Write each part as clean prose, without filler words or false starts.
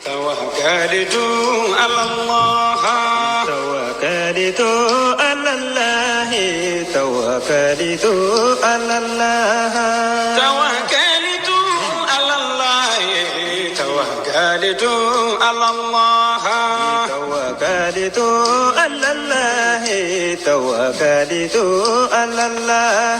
توكلت على الله توكلت على الله توكلت على الله توكلت على الله توكلت على الله توكلت على الله توكلت على الله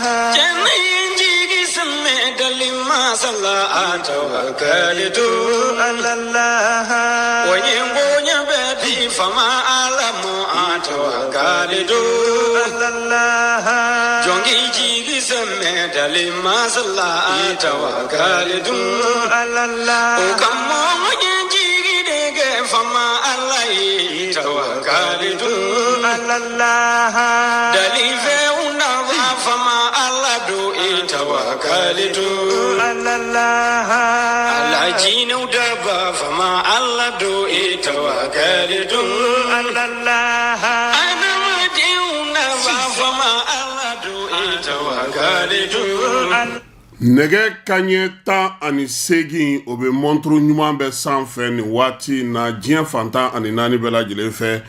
Nɛgɛ kanɲɛ 18, o bɛ mɔnturu ɲuman bɛ sanfɛ nin waati in na diɲɛ fan 14 bɛɛ lajɛlen fɛ.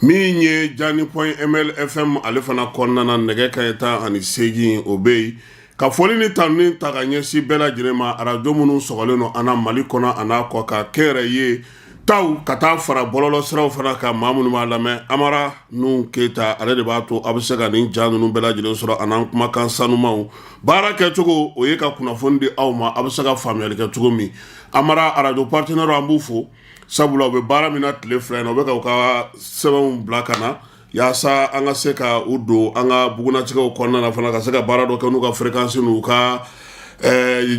Min ye Jani point ml FM, ale fana kɔnɔna na, nɛgɛ kanɲɛ 18, o bɛ yen. Ka foli ni tanuni ta ka ɲɛsin bɛɛ lajɛlen ma, arajo minnu sɔgɔlen don an na Mali kɔnɔ a n'a kɔ kan, kɛnyɛrɛye taw ka taa fara bɔlɔlɔ siraw fana kan, maa minnu b'a lamɛn. Amara Nuhu Keyita, ale de b'a to a bɛ se ka nin ja ninnu bɛɛ lajɛlen sɔrɔ, a n'an kumakan sanumaw. Baara kɛcogo, o ye ka kunnafoni di aw ma, a bɛ se ka faamuyali kɛ cogo min. Amara, arajo partenaire, an b'u fo, sabula u bɛ baara min na tile 2 in na, u bɛ ka u ka sɛbɛnw bila ka na yaasa an ka se ka u don an ka bugunatigɛw kɔnɔna na fana, ka se ka baara dɔ kɛ n'u ka fréquence n'u ka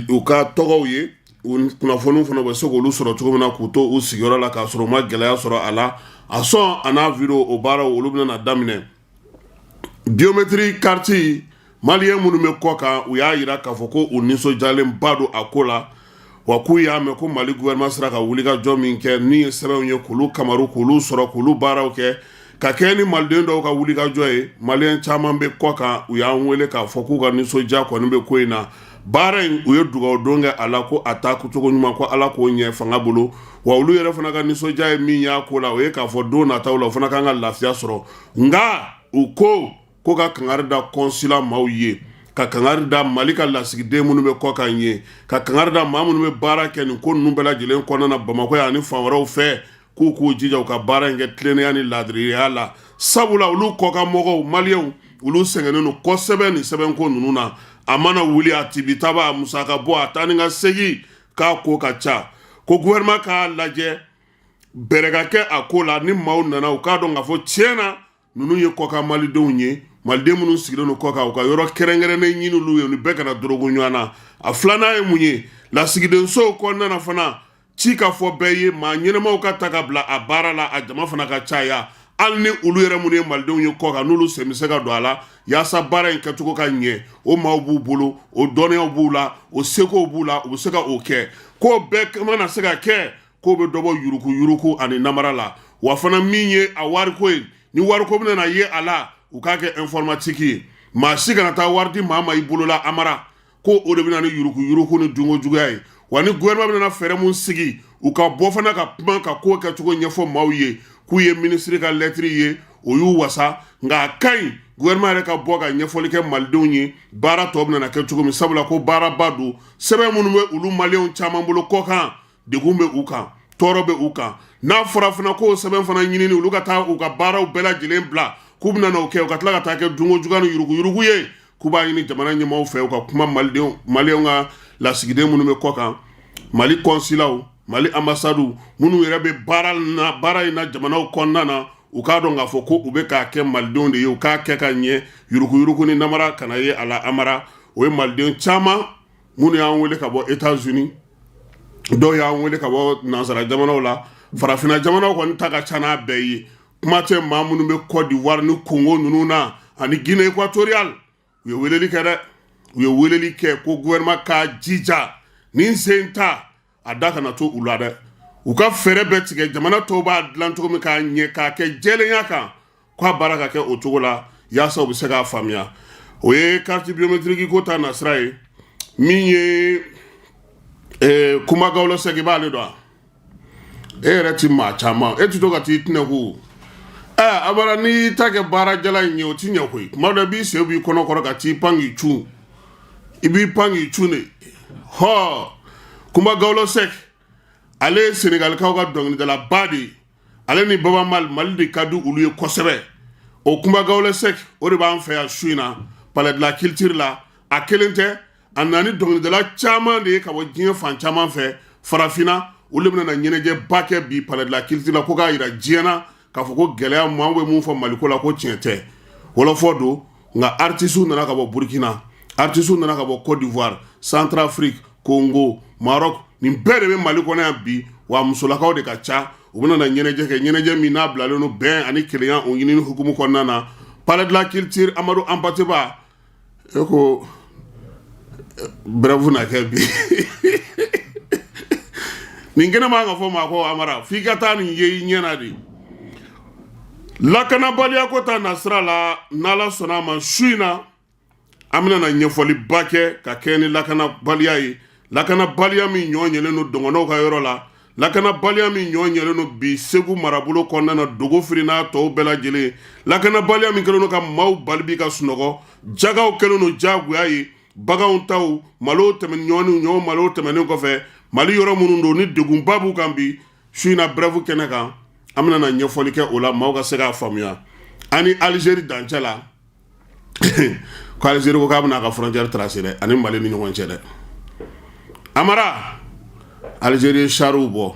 u ka tɔgɔw ye. Kunnafoniw fana bɛ se k'olu sɔrɔ cogo min na k'u to u sigiyɔrɔ la, k'a sɔrɔ u ma gɛlɛya sɔrɔ a la. A son a n'a vidéo, o baaraw, olu bɛna na daminɛ. Biométrie carte, maliyɛn minnu bɛ kɔ kan, u y'a jira k'a fɔ ko u nisɔndiyalenba don a ko la, wa k'u y'a mɛn ko Mali gouvernement sera ka wulikajɔ min kɛ, min ye sɛbɛnw ye, k'olu kamaru, k'olu sɔrɔ, k'olu baaraw kɛ ka kɛ ni maliden dɔw ka wulikajɔ ye. Maliyɛn caman bɛ kɔ kan, u y'an wele k'a fɔ k'u ka nisɔndiya kɔni bɛ ko in na. Baara in, u ye dugawu don kɛ a la ko a taa cogo ɲuman, ko Ala k'o ɲɛ fanga bolo. Wa olu yɛrɛ fana ka nisɔndiya ye min y'a ko la, o ye k'a fɔ don nataw la, o fana kan ka lafiya sɔrɔ. Nka u ko ka kangari da consulat maaw ye, ka kangari da Mali ka lasigiden minnu bɛ kɔ kan ye, ka kangari da maa minnu bɛ baara kɛ nin ko ninnu bɛɛ lajɛlen kɔnɔna na Bamakɔ yan ani fan wɛrɛw fɛ, k'u k'u jija u ka baara in kɛ tilennenya ni laadiriya la, sabula olu kɔkan mɔgɔw, maliyɛnw, olu sɛgɛnnen don kosɛbɛ nin sɛbɛnko ninnu na. A mana wuli, a tibitaba, a musaka bɔ, a taa ni ka segin, k'a ko ka ca. Ko gouvernement k'a lajɛ, bɛrɛ ka kɛ a ko la. Ni maaw nana, u k'a dɔn k'a fɔ tiɲɛ na ninnu ye kɔkan malidenw ye, maliden minnu sigilen don kɔkan, u ka yɔrɔ kɛrɛnkɛrɛnnen ɲini olu ye, ni bɛɛ kana dorogo ɲɔgɔn na. A filanan ye mun ye? Lasigidensow kɔnɔna na fana, ci ka fɔ bɛɛ ye, maa ɲɛnamaw ka ta ka bila a baara la, a jama fana ka caya, hali ni olu yɛrɛ minnu ye malidenw ye kɔ kan, n'olu sen bɛ se ka don a la yaasa baara in kɛcogo ka ɲɛ. O maaw b'u bolo, o dɔnniyaw b'u la, o sekow b'u la, u bɛ se ka o kɛ. K'o bɛɛ mana se ka kɛ, k'o bɛ dɔ bɔ yuruku yuruku ani namara la. Wa fana, min ye a wariko ye, ni wariko bɛna ye a la, u k'a kɛ informatique ye. Maa si kana taa wari di maa ma i bolola. Amara ko o de bɛ na ni yuruku yuruku ni dunko juguya ye. Wa ni gouvernement bɛna fɛɛrɛ mun sigi, u ka bɔ fana ka kuma ka ko kɛcogo ɲɛfɔ maaw ye. K'u ye minisiri ka lɛtiri ye, o y'u wasa, nka a ka ɲi gouvernement yɛrɛ ka bɔ ka ɲɛfɔli kɛ malidenw ye, baara tɔ bɛna kɛ cogo min, sabula ko baaraba don. Sɛbɛn minnu bɛ olu maliyɛnw caman bolo kɔkan, degun bɛ u kan, tɔɔrɔ bɛ u kan. N'a fɔra fana k'o sɛbɛn fana ɲinini, olu ka taa u ka baaraw bɛɛ lajɛlen bila k'u bɛna n'o kɛ, u ka tila ka taa kɛ dunko juguya ni yuruguyurugu ye. K'u b'a ɲini jamana ɲɛmaaw fɛ, u ka kuma malidenw, maliyɛnw ka lasigiden minnu bɛ kɔ kan, Mali kɔnsilaw, Mali ambasadiw, minnu yɛrɛ bɛ baara na baara in na jamanaw kɔnɔna na, u k'a dɔn k'a fɔ ko u bɛ k'a kɛ malidenw de ye, u k'a kɛ ka ɲɛ, yuruguyurugu ni namara kana ye a la. Amara, o ye maliden caman minnu y'an wele ka bɔ États-Unis, dɔw y'an wele ka bɔ nansara jamanaw la, farafinna jamanaw kɔni ta ka ca n'a bɛɛ ye. Kuma tɛ maa minnu bɛ Côte d'Ivoire ni Congo ninnu na ani Guinée équatoriale, u ye weleli kɛ dɛ, u ye weleli kɛ ko gouvernement k'a jija nin sen ta, a da kana to u la dɛ, u ka fɛɛrɛ bɛɛ tigɛ. Jamana tɔw b'a dilan cogo min k'a ɲɛ, k'a kɛ jɛlenya kan, k'a baara ka kɛ o cogo la yaasa u bɛ se k'a faamuya. O ye carte biométrique ko ta nasira ye. Min ye Kuma Gawlo Sɛki, b'ale dɔn. E yɛrɛ ti maa caman, e ti to ka t'i tɛnɛ ko ɛ Amara, n'i y'i ta kɛ baara jalan in ye, o ti ɲɛ koyi. Kuma dɔ i b'i sen b'i kɔnɔ kɔrɔ ka t'i pan k'i cun, i b'i pan k'i cun de. Hɔ, Kunba Gawlo Sɛk, ale ye Senegalikaw ka dɔnkilidalaba de ye. Ale ni Baba Mali, Mali de ka di olu ye kosɛbɛ. O Kunba Gawlo Sɛk, o de b'an fɛ yan su in na, Palais de la Culture la. A kelen tɛ, a nana ni dɔnkilidala caman de ye ka bɔ diɲɛ fan caman fɛ farafinna. Olu de bɛna na ɲɛnajɛba kɛ bi Palais de la Culture la, ko k'a jira diɲɛ na k'a fɔ ko gɛlɛya maaw bɛ mun fɔ Maliko la, ko tiɲɛ tɛ, wɔlɔfɔ don. Nka artisiw nana ka bɔ Burkina, artisiw nana ka bɔ Côte d'Ivoire, Centrafrique, Congo, Maroc, nin bɛɛ de bɛ Mali kɔnɔ yan bi. Wa musolakaw de ka ca. U bɛna na ɲɛnajɛ kɛ, ɲɛnajɛ min n'a bilalen don bɛn ani kelenya o ɲinini hukumu kɔnɔna na, Palais de la Culture, Amadu Hampâté Bâ. E ko brève na kɛ bi. Nin kɛnɛ man ka fɔ maa ko Amara, f'i ka taa nin ye i ɲɛ na de. Lakanabaliya ko ta nasira la, n'Ala sɔnna a ma, su in na an bɛna na ɲɛfɔliba kɛ ka kɛ ni lakanabaliya ye, lakanabaliya min ɲɔ ɲɛlen don dɔgɔnɔw ka yɔrɔ la, lakanabaliya min ɲɔ ɲɛlen don bi Segu marabolo kɔnɔna na, Dogofiri n'a tɔw bɛɛ lajɛlen, lakanabaliya min kɛlen don ka maaw bali bi ka sunɔgɔ, jagaw kɛlen don jagoya ye, baganw taw, malo tɛmɛ ɲɔni ɲɔ malo tɛmɛnen kɔfɛ, Mali yɔrɔ minnu don ni degunba b'u kan bi. Su in na brève kɛnɛ kan, an bɛna na ɲɛfɔli kɛ o la, maaw ka se k'a faamuya. Ani Alizeri dancɛ la, ko Alizeri ko k'a bɛna a ka frontière tracer dɛ, ani Mali ni ɲɔgɔn cɛ dɛ. Amara, Alizeri ye chariw bɔ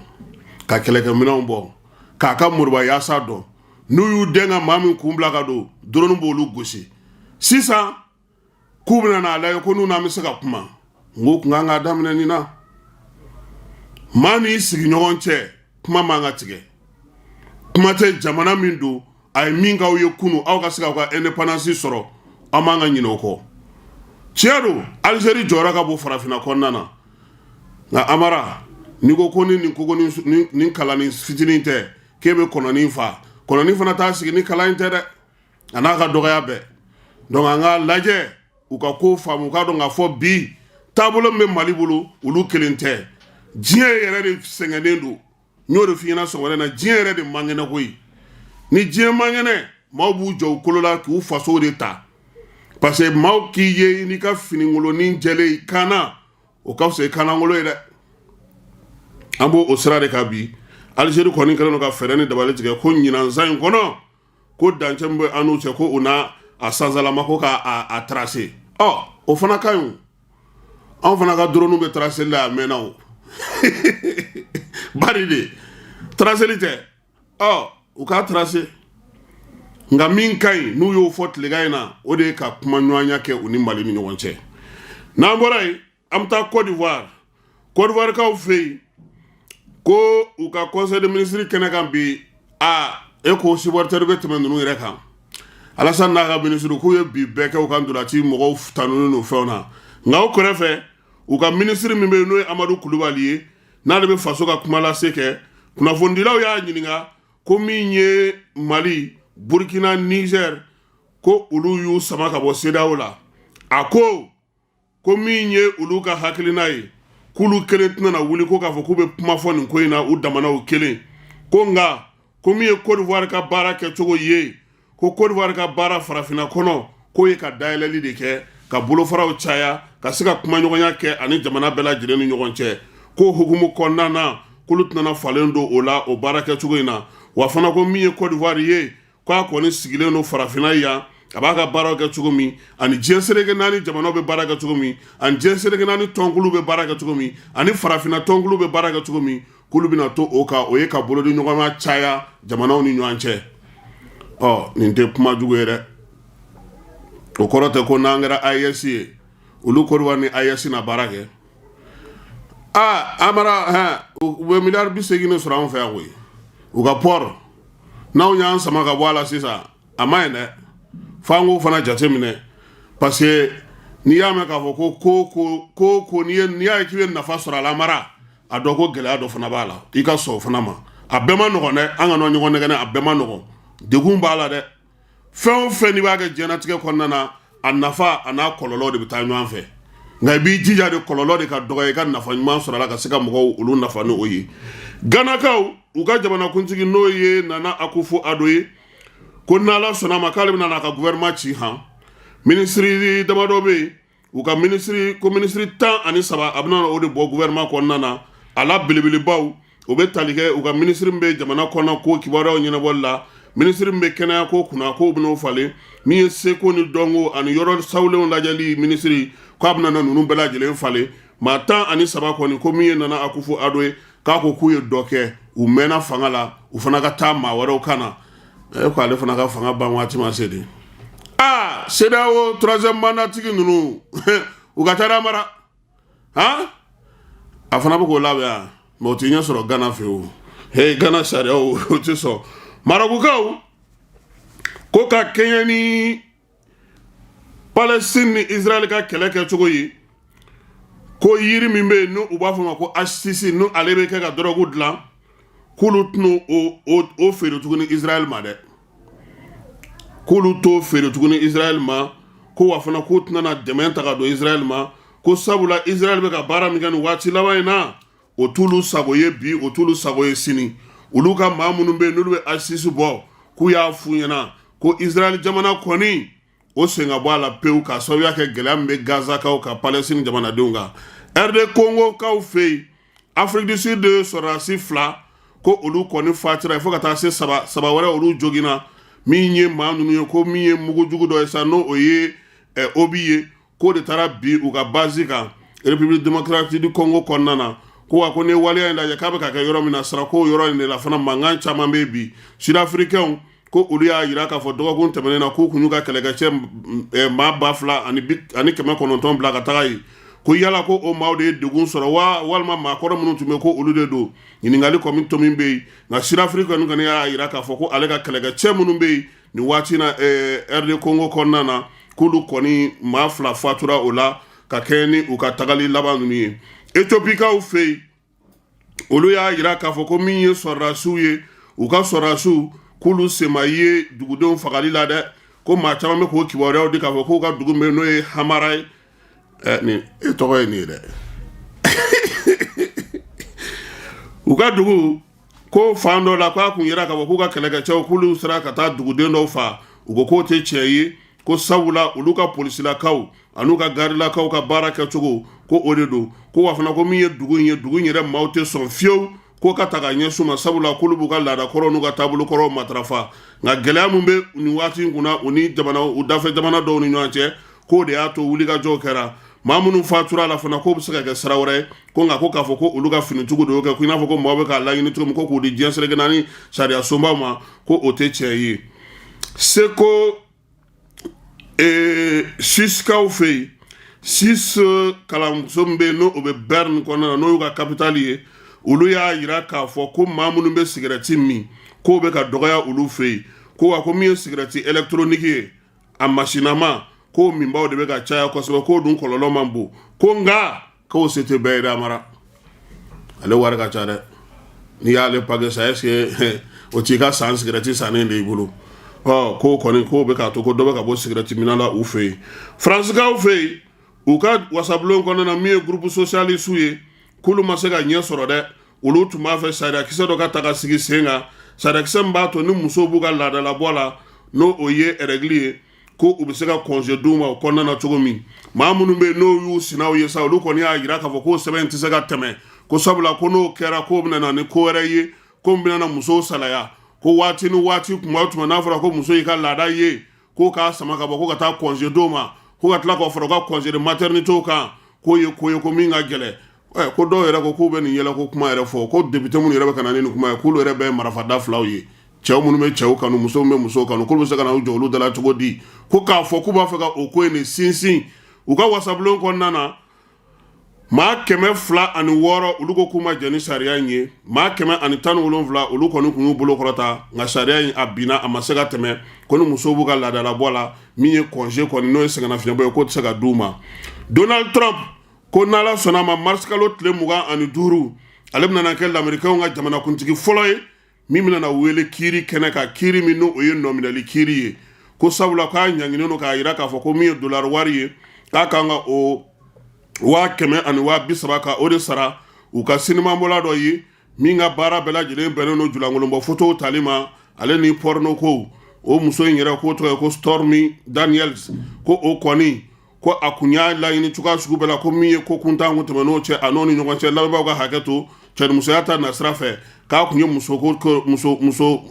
ka kɛlɛkɛminɛnw bɔ k'a ka moriba yaasa dɔn. N'u y'u den ka maa min kun bila ka don, drone b'olu gosi. Sisan k'u bɛna n'a lajɛ ko n'u n'an bɛ se ka kuma. N ko kun kan k'a daminɛ nin na. Maa n'i sigiɲɔgɔn cɛ, kuma man ka tigɛ. Kuma tɛ jamana min don, a ye min k'aw ye kunu, aw ka se k'aw ka indépendance sɔrɔ, aw man ka ɲinɛ o kɔ. Tiɲɛ don, Alizeri jɔyɔrɔ ka bon farafinna kɔnɔna na. Nka Amara, n'i ko ko ni nin koko nin kalannin fitinin tɛ k'e bɛ kɔnɔnin fa, kɔnɔnin fana t'a sigi ni kalan in tɛ dɛ, a n'a ka dɔgɔya bɛɛ. Donc an k'a lajɛ u ka ko faamu, u k'a dɔn k'a fɔ bi taabolo min bɛ Mali bolo, olu kelen tɛ. Diɲɛ yɛrɛ de sɛgɛnnen don. N y'o de f'i ɲɛna sɔgɔmada in na, diɲɛ yɛrɛ de man kɛnɛ koyi. Ni diɲɛ man kɛnɛ, maaw b'u jɔ u kolo la k'u fasow de ta, parce que maaw k'i ye i n'i ka fininkolonin jɛlen i kan na, o ka fisa i kanlankolon ye dɛ. An b'o o sira de kan bi. Alizeri kɔni kɛlen don ka fɛɛrɛ ni dabali tigɛ ko ɲinansan in kɔnɔ, ko dancɛ min bɛ an n'u cɛ, ko u n'a a sansalama ko k'a a tracer. Ɔ, o fana ka ɲi. Anw fana ka drone bɛ traceli la a mɛnna o bari de traceli tɛ. Ɔ, u k'a tracer. Nka min ka ɲi, n'u y'o fɔ tilegan in na, o de ye ka kuma ɲɔgɔnya kɛ u ni Mali ni ɲɔgɔn cɛ. N'an bɔra yen, an bɛ taa Côte d'Ivoire. Côte d'Ivoirekaw fɛ yen, ko u ka conseil de ministre kɛnɛ kan bi, a e ko supporter bɛ tɛmɛ ninnu yɛrɛ kan. Alassane n'a ka ministre k'u ye bi bɛɛ kɛ u ka ntolaci mɔgɔw tanuni n'u fɛnw na. Nka o kɛrɛfɛ, u ka minisiri min bɛ yen, n'o ye Amadu Kulubali ye, n'ale bɛ faso ka kuma lase kɛ, kunnafonidilaw y'a ɲininka ko min ye Mali, Burkina, Niger, ko olu y'u sama ka bɔ CEDEAO la. A ko ko min ye olu ka hakilina ye, k'olu kelen tɛna wuli ko k'a fɔ k'u bɛ kuma fɔ nin ko in na u damanaw kelen ko. Nka ko min ye Côte d'Ivoire ka baara kɛcogo ye, ko Côte d'Ivoire ka baara farafinna kɔnɔ, k'o ye ka dayɛlɛli de kɛ, ka bolofaraw caya, ka se ka kumaɲɔgɔnya kɛ ani jamana bɛɛ lajɛlen ni ɲɔgɔn cɛ. K'o hukumu kɔnɔna na, k'olu tɛna falen don o la o baara kɛcogo in na. Wa fana ko min ye Côte d'Ivoire ye, k'a kɔni sigilen don farafinna yan, a b'a ka baaraw kɛ cogo min, ani diɲɛ seleke naani jamanaw bɛ baara kɛ cogo min, ani diɲɛ seleke naani tɔnkulu bɛ baara kɛ cogo min, ani farafinna tɔnkulu bɛ baara kɛ cogo min, k'olu bɛna to o kan. O ye ka bolodi ɲɔgɔnma caya jamanaw ni ɲɔgɔn cɛ. Ɔ, nin tɛ kuma jugu ye dɛ. O kɔrɔ tɛ ko n'an kɛra AES ye, olu Côte d'Ivoire ni AES na baara kɛ. Aa Amara, hɛn, u bɛ miliyari 80 de sɔrɔ anw fɛ yan koyi, u ka port. N'anw y'an sama ka bɔ a la sisan, a ma ɲi dɛ. F'an k'o fana jateminɛ, parce que n'i y'a mɛn k'a fɔ ko ko ko ko ko n'i y'a ye k'i bɛ nafa sɔrɔ a la, Amara, a dɔn ko gɛlɛya dɔ fana b'a la. I ka sɔn o fana ma. A bɛɛ ma nɔgɔn dɛ. An kana ɲɔgɔn nɛgɛn, a bɛɛ ma nɔgɔn, degun b'a la dɛ. Fɛn o fɛn n'i b'a kɛ diɲɛlatigɛ kɔnɔna na, a nafa a n'a kɔlɔlɔ de bɛ taa ɲɔgɔn fɛ. Nka i b'i jija de kɔlɔlɔ de ka dɔgɔ, i ka nafa ɲuman sɔrɔ a la, ka se ka mɔgɔw olu nafa ni o ye. Ganakaw, u ka jamanakuntigi, n'o ye Nana Akufo Addo ye, ko n'Ala sɔnna ma, k'ale bɛna n'a ka gouvernement ci. Han, minisiri damadɔ bɛ yen, u ka minisiri, ko minisiri 13, a bɛna o de bɔ gouvernement kɔnɔna na. A la belebelebaw, o bɛ tali kɛ u ka minisiri min bɛ jamana kɔnɔ ko kibaruyaw ɲɛnabɔli la, minisiri min bɛ kɛnɛya ko kunna, k'o bɛn'o falen, min ye seko ni dɔnko ani yɔrɔ sawulenw lajɛli minisiri, k'a bɛna na ninnu bɛɛ lajɛlen falen. Maa 13 kɔni, ko min ye Nana Akufo Addo ye, k'a ko k'u ye dɔ kɛ, u mɛnna fanga la, u fana ka taa, maa wɛrɛw ka na. E ko ale fana ka fanga ban waati ma se de. Aa, CEDEAO troisième mandat tigi ninnu, u ka taa mara. Han, a fana bɛ k'o labɛn yan, mais o tɛ ɲɛ sɔrɔ Gana fɛ o. He, Gana sariyaw o tɛ sɔn. Marakukaw ko ka kɛɲɛ ni Palestine ni Israël ka kɛlɛ kɛcogo ye, ko yiri min bɛ yen, n'u u b'a fɔ ma ko haschich, n'u ale bɛ kɛ ka dɔrɔgu dilan, k'olu tɛna o feere tuguni Israël ma dɛ, k'olu t'o feere tuguni Israël ma. Ko wa fana, k'u tɛna na dɛmɛ ta ka don Israël ma, ko sabula Israël bɛ ka baara min kɛ nin waati laban in na, o t'olu sago ye bi, o t'olu sago ye sini. Olu ka maa minnu bɛ yen, n'olu bɛ haschich bɔ, k'u y'a f'u ɲɛna ko Israël jamana kɔni, o sen ka bɔ a la pewu, k'a sababuya kɛ gɛlɛya min bɛ Gazakaw ka, Palestine jamanadenw kan. RD Congo kaw fɛ yen, Afrique du Sud de sɔrɔdasi fila, ko olu kɔni fatira, fo ka taa se saba, saba wɛrɛ olu joginna. Min ye maa ninnu ye, ko min ye mugujugu dɔ ye sa, n'o o ye obus ye, k'o de taara bi u ka base kan République démocratique du Congo kɔnɔna na. Ko wa, ko ni waleya in lajɛ, k'a bɛ ka kɛ yɔrɔ min na, sara ko yɔrɔ in de la fana, mankan caman bɛ bi. Sud-Africains ko olu y'a jira k'a fɔ dɔgɔkun tɛmɛnen na, k'u kun y'u ka kɛlɛkɛcɛ maa 2900 bila ka taga yen. Ko yala ko o maaw de ye degun sɔrɔ wa, walima maakɔrɔ minnu tun bɛ, ko olu de don? Ɲininkali kɔmi tomi bɛ yen. Nka Sud-Afrique kɔni y'a jira k'a fɔ ko ale ka kɛlɛkɛcɛ minnu bɛ yen nin waati na RD Congo kɔnɔna na, k'olu kɔni maa fila fatura o la, ka kɛɲɛ ni u ka tagali laban ninnu ye. Etiopikaw fɛ yen, olu y'a jira k'a fɔ ko min ye sɔrɔdasiw ye, u ka sɔrɔdasiw, k'olu sen ma ye dugudenw fagali la dɛ. Ko maa caman bɛ k'o kibaruyaw di k'a fɔ k'u ka dugu min, n'o ye Hamara ye, nin e tɔgɔ ye nin ye dɛ, u ka dugu ko fan dɔ la, k'a kun yira k'a fɔ k'u ka kɛlɛkɛcɛw, k'olu sera ka taa duguden dɔw faa. U ko k'o tɛ tiɲɛ ye, ko sabula olu ka polisilakaw an'u ka garilakaw ka baara kɛcogo, ko o de don. Ko wa fana, ko min ye dugu in ye, dugu in yɛrɛ maaw tɛ sɔn fiyewu ko ka ta ka ɲɛsin ma, sabula k'olu b'u ka laadakɔrɔw n'u ka taabolokɔrɔw matarafa. Nka gɛlɛya min bɛ nin waati in kunna u ni jamana, u dafɛ jamana dɔw ni ɲɔgɔn cɛ, k'o de y'a to wulikajɔw kɛra. Maa minnu fatura la fana, k'o bɛ se ka kɛ sira wɛrɛ ye. Ko nka ko k'a fɔ ko olu ka finitigiw de y'o kɛ, ko i n'a fɔ ko maaw bɛ k'a laɲini cogo min, ko k'u di diɲɛ seleke naani sariya sunbaw ma, ko o tɛ tiɲɛ ye. Seko Suisikaw fɛ yen, Suisse kalanso min bɛ yen, n'o o bɛ Berne kɔnɔna na, n'o y'u ka capitale ye, olu y'a jira k'a fɔ ko maa minnu bɛ sigɛrɛti min, k'o bɛ ka dɔgɔya olu fɛ yen. Ko wa, ko min ye sigɛrɛti électronique ye, a masinama, k'o minbaw de bɛ ka caya kosɛbɛ, k'o dun kɔlɔlɔ man bon. Ko nka k'o se tɛ bɛɛ ye dɛ. Amara, ale wari ka ca dɛ. N'i y'ale paquet san, est ce que o t'i ka san sigɛrɛti sannen de i bolo? Ɔ, k'o kɔni, k'o bɛ k'a to ko dɔ bɛ ka bɔ sigɛrɛti minna la u fɛ yen. Faransikaw fɛ yen, u ka wasabulon kɔnɔna na, min ye groupe socialiste ye, k'olu ma se ka ɲɛ sɔrɔ dɛ. Olu tun b'a fɛ sariyakisɛ dɔ ka ta ka sigi sen kan, sariyakisɛ min b'a to ni musow b'u ka laadalabɔ la, n'o o ye règle ye, ko u bɛ se ka congé d'u ma o kɔnɔna na cogo min. Maa minnu bɛ yen, n'o y'u sinaw ye sa, olu kɔni y'a jira k'a fɔ k'o sɛbɛn in tɛ se ka tɛmɛ, ko sabula ko n'o kɛra, k'o bɛna na ni ko wɛrɛ ye, ko bɛna na musow salaya. Ko waati ni waati, kuma o tuma n'a fɔra ko muso y'i ka laada ye, ko k'a sama ka bɔ, ko ka taa congé d'o ma, ko ka tila k'o fara u ka congé de maternité kan, k'o ye ko ye ko min ka gɛlɛn. Ko dɔw yɛrɛ ko k'u bɛ nin yɛlɛ ko kuma yɛrɛ fɔ, ko député minnu yɛrɛ bɛ ka na ni nin kuma ye, k'olu yɛrɛ bɛɛ ye marafada filaw ye, cɛw minnu bɛ cɛw kanu, musow bɛ musow kanu, k'olu bɛ se ka na u jɔ olu da la cogo di, ko k'a fɔ k'u b'a fɛ ka o ko in de sinsin u ka wasabulon kɔnɔna na? Maa 206, olu ko k'u ma jɛn ni sariya in ye. Maa 117, olu kɔni kun y'u bolo kɔrɔta. Nka sariya in, a binna, a ma se ka tɛmɛ. Ko ni musow b'u ka laadalabɔ la, min ye congé kɔni, n'o ye sɛgɛnnafiɲɛbɔ ye, k'o tɛ se ka d'u ma. Donald Trump ko n'Ala sɔnna a ma, mars kalo tile 25, ale bɛna kɛ Lamerikɛnw ka jamanakuntigi fɔlɔ ye min bɛna wele kiiri kɛnɛ kan, kiiri min n'o ye nɔminɛli kiiri ye. Ko sabula k'a ɲanginen don k'a jira k'a fɔ ko min ye dolari wari ye, k'a kan ka o 130,000 ka o de sara u ka sinimanbɔla dɔ ye. min ka baara bɛɛ lajɛlen bɛnnen don julankolonbɔ fotow tali ma ale ni porno kow, o muso in yɛrɛ k'o tɔgɔ ye ko Stormy Daniels, ko o kɔni ko a kun y'a laɲini cogoya sugu bɛɛ la ko min ye ko kuntan kun tɛmɛ n'o cɛ a n'o ni ɲɔgɔn cɛ. Lamɛnbaaw ka hakɛ to, cɛnimusoya ta nasira fɛ, k'a kun ye muso ko muso muso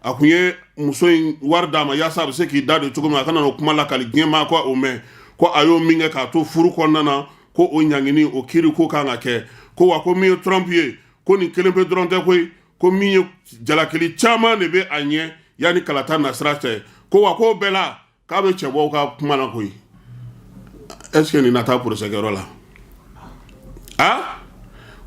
a kun ye muso in wari d'a ma yaasa a bɛ se k'i da don cogo min a kana o kuma lakali diɲɛ maa ko o mɛn, ko a y'o min kɛ k'a to furu kɔnɔna na, ko o ɲangini o kiiri ko kan ka kɛ. Ko wa ko min ye Trump ye, ko nin kelen pe dɔrɔn tɛ koyi, ko min ye jalakili caman de bɛ a ɲɛ yanni kalata nasira cɛ, ko wa k'o bɛɛ la k'a bɛ cɛbɔw ka kuma na koyi. Est ce que nin na taa procès kɛyɔrɔ la? A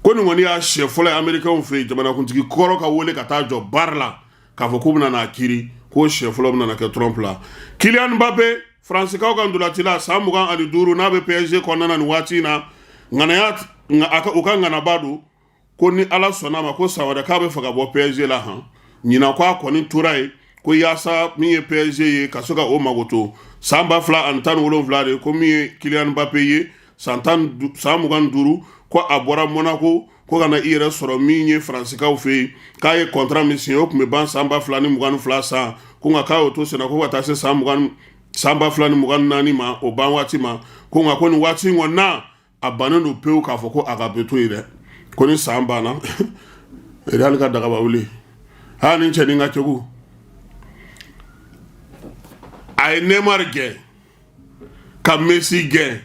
ko nin kɔni y'a siɲɛ fɔlɔ ye américains fɛ yen, jamanakuntigi kɔrɔ ka wele ka taa jɔ baara la k'a fɔ k'u bɛna n'a kiiri, k'o siɲɛ fɔlɔ bɛna na kɛ Trump la. Kylian Mbappé, Faransikaw ka ntolacila san 25, n'a bɛ PSG kɔnɔna na nin waati in na, ŋanaya u ka ŋanaba don, ko ni Ala sɔnna a ma ko san wɛrɛ k'a bɛ fɛ ka bɔ PSG la han. Ɲinan ko a kɔni tora yen ko yaasa min ye PSG ye ka se ka o magoto. San 2017 de ko min ye Kylian Mbappé ye, san 25, ko a bɔra Monaco ko ka na i yɛrɛ sɔrɔ min ye Faransikaw fɛ yen, k'a ye contrat min signé o tun bɛ ban san 2022 san, ko nka k'a y'o to senna ko ka taa se san 2024 ma, o ban waati ma, ko nka ko nin waati in kɔni na a bannen don pewu k'a fɔ ko a ka bɛ to yen dɛ, ko ni san banna Real ka dagaba wuli. Ha, nin cɛnin ka kegu, a ye Neymar gɛn ka Messi gɛn,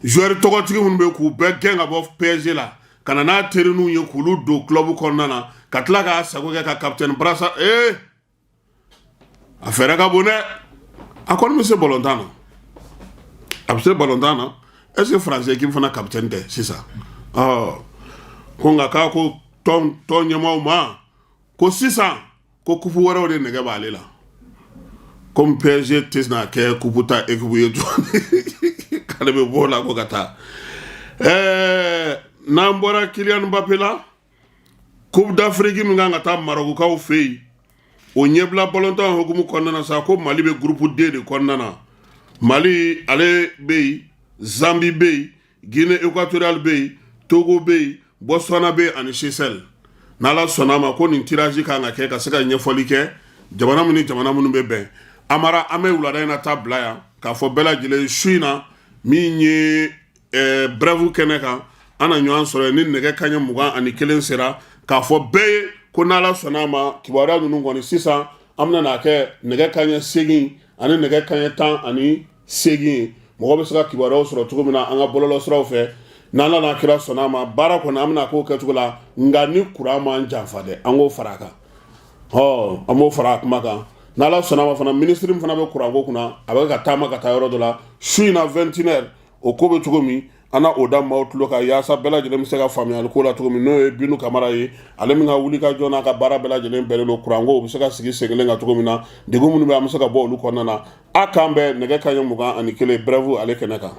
joueur tɔgɔtigi minnu bɛ k'u bɛɛ gɛn ka bɔ PSG la ka na n'a terininw ye k'olu don club kɔnɔna na ka tila k'a sago kɛ ka capitaine brassard. A fɛɛrɛ ka bon dɛ, a kɔni bɛ se balontan na, a bɛ se balontan na. Est ce que français équipe fana capitaine tɛ sisan? Ɔ ko nka k'a ko tɔn ɲɛmaaw ma ko sisan ko kupu wɛrɛw de nɛgɛ b'ale la, komi PSG tɛ na kɛ kupu ta équipe ye tuguni, k'ale bɛ bɔ o la ko ka taa. N'an bɔra Kylian Mbappé la, Coupe d'Afrique min kan ka taa Maroc fɛ yen, o ɲɛbila balontan hukumu kɔnɔna na sa, ko Mali bɛ groupe D de kɔnɔna na. Mali ale bɛ yen, Zambie bɛ yen, Guinée équatoriale bɛ yen, Togo bɛ yen, Botswana bɛ yen ani Seychelles. N'Ala sɔnna a ma ko nin tirage kan ka kɛ ka se ka ɲɛfɔli kɛ jamana min ni jamana minnu bɛ bɛn. Amara, an bɛ wulada in na taa bila yan k'a fɔ bɛɛ lajɛlen su in na min ye brève kɛnɛ kan, an na ɲɔgɔn sɔrɔ ni nɛgɛ kaɲɛ 21 sera, k'a fɔ bɛɛ ye ko n'Ala sɔnna a ma kibaruya ninnu kɔni sisan an bɛna n'a kɛ nɛgɛ kaɲɛ 8 ani nɛgɛ kaɲɛ 18 ye, mɔgɔ bɛ se ka kibaruyaw sɔrɔ cogo min na an ka bɔlɔlɔsiraw fɛ. N'Ala n'a kira sɔnna a ma, baara kɔni an bɛna k'o kɛcogo la, nka ni kuran m'an janfa dɛ, an k'o fara a kan. Ɔ an b'o fara a kuma kan. N'Ala sɔnna a ma fana, minisiri min fana bɛ kuranko kunna, a bɛ ka taama ka taa yɔrɔ dɔ la su in na 21 heures, o ko bɛ cogo min an na o da maaw tulo kan yaasa bɛɛ lajɛlen bɛ se ka faamuyali ko la cogo min, n'o ye Binu Kamara ye, ale min ka wuli ka jɔ n'a ka baara bɛɛ lajɛlen bɛnnen don kuranko, o bɛ se ka sigi sen kelen kan cogo min na, degun minnu bɛ an bɛ se ka bɔ olu kɔnɔna na. A k'an bɛn nɛgɛ kaɲɛ 21 brève ale kɛnɛ kan.